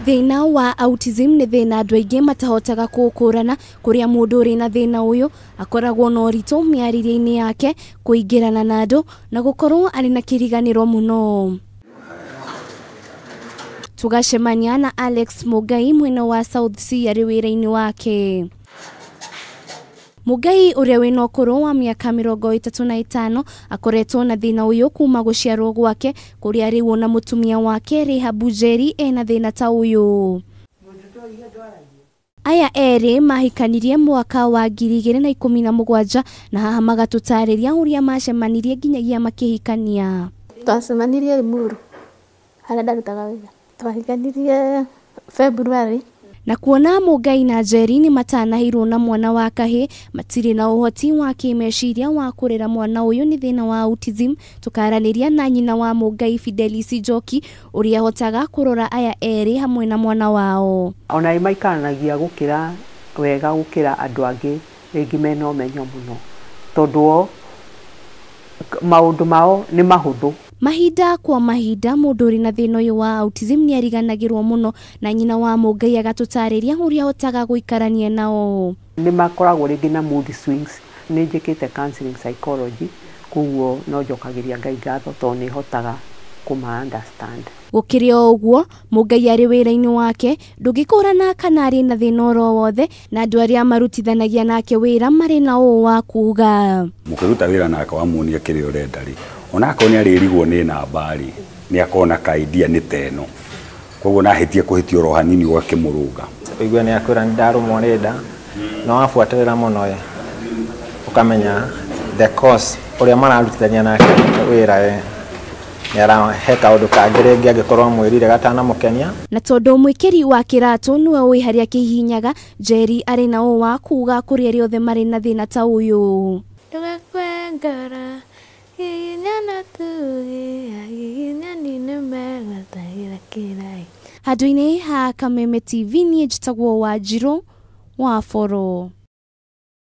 Thĩna wa autism nĩ thĩna andũ aingĩ matahotaga kũũkũrana, kũrĩa mũndũ ũrĩ na thĩna ũyũ akoragwo na ũritũ mĩarĩrie-inĩ yake, kũingĩrana na andũ na gũkorwo arĩ na kĩriganĩro mũno. Tũgacemania na Alex Mũngai mwena wa South C arĩ wĩra-inĩ wake. Mũngai ũrĩa wĩna ũkũrũ wa mĩaka 35 akoretwo na thĩna ũyũ kuma gũciarwo gwake, kũrĩa rĩu ona mũtumia wake Rehabu Njeri ena thĩna ta ũyũ. Aya erĩ mahikanirie mwaka wa 2017 na haha magatũtarĩria ũrĩa macemanirie nginyagia makĩhikania. Twacemanirie Limuru harĩa ndarutaga wĩra. Twahikanirie February. Na kuona Mũngai na Njeri nĩ matanahĩirwo na mwana wa kahĩ, matirĩ na ũhoti wa kĩmeciria wa kũrera mwana ũyũ nĩ thĩna wa autism, tũkaranĩria na nyina wa Mũngai Fidelis Njoki ũrĩa ahotaga kũrora aya erĩ hamwe na mwana wao. Ona nĩ maikaranagia gũkĩra wega gũkĩra andũ angĩ rĩngĩ mena ũmenyo mũno, tondũ o maũndũ mao nĩ mahũthũ. Mahinda kwa mahinda mũndũ ũrĩ na thĩna ũyũ wa autism nĩ ariganagĩrwo mũno, na nyina wa Mũngai agatũtarĩria ũrĩa ahotaga gũikarania nao. Nĩ makoragwo rĩngĩ na mood swings. Nĩ njĩkĩte counseling psychology, koguo no njokagĩria Ngai ngatho tondũ nĩ hotaga kũma understand. Gũkĩrĩ o ũguo, Mũngai arĩ wĩra-inĩ wake ndũngĩkũrana kana arĩ na thĩna oro wothe, na andũ arĩa marutithanagia nake wĩra marĩ na ũũ wa kuga. Mũkĩruta wĩra nake wamuonia kĩrĩa ũrenda rĩ, onakorwo nĩ arĩrigwo nĩ namba rĩ, nĩ akona ka idea nĩ ta ĩno, koguo na ahĩtie kũhĩtia oro hanini ũgakĩmũrũnga. Ũigue nĩ akwĩra nĩ ndarũmwo nĩ nda, na wabuatĩrĩra mũno ĩ, ũkamenya the cause ũrĩa mararutithania nake wĩra ĩ, nĩ arahe kaũndũ kangĩ rĩngĩ angĩkorwo amwĩrire gatanamũkenia. Na tondũ mwĩkĩri wa kĩratũ nĩwe wĩ harĩa kĩhihinyaga, Njeri arĩ na ũũ wa kuga kũrĩ arĩa othe marĩ na thĩna ta ũyũ. Ndũgakue ngoro, giginyana tuge, agiginyani nĩ megũtahĩra kĩrai. Handũ-inĩ ha Kameme TV niĩ njĩtagwo Wanjirũ wa Boro.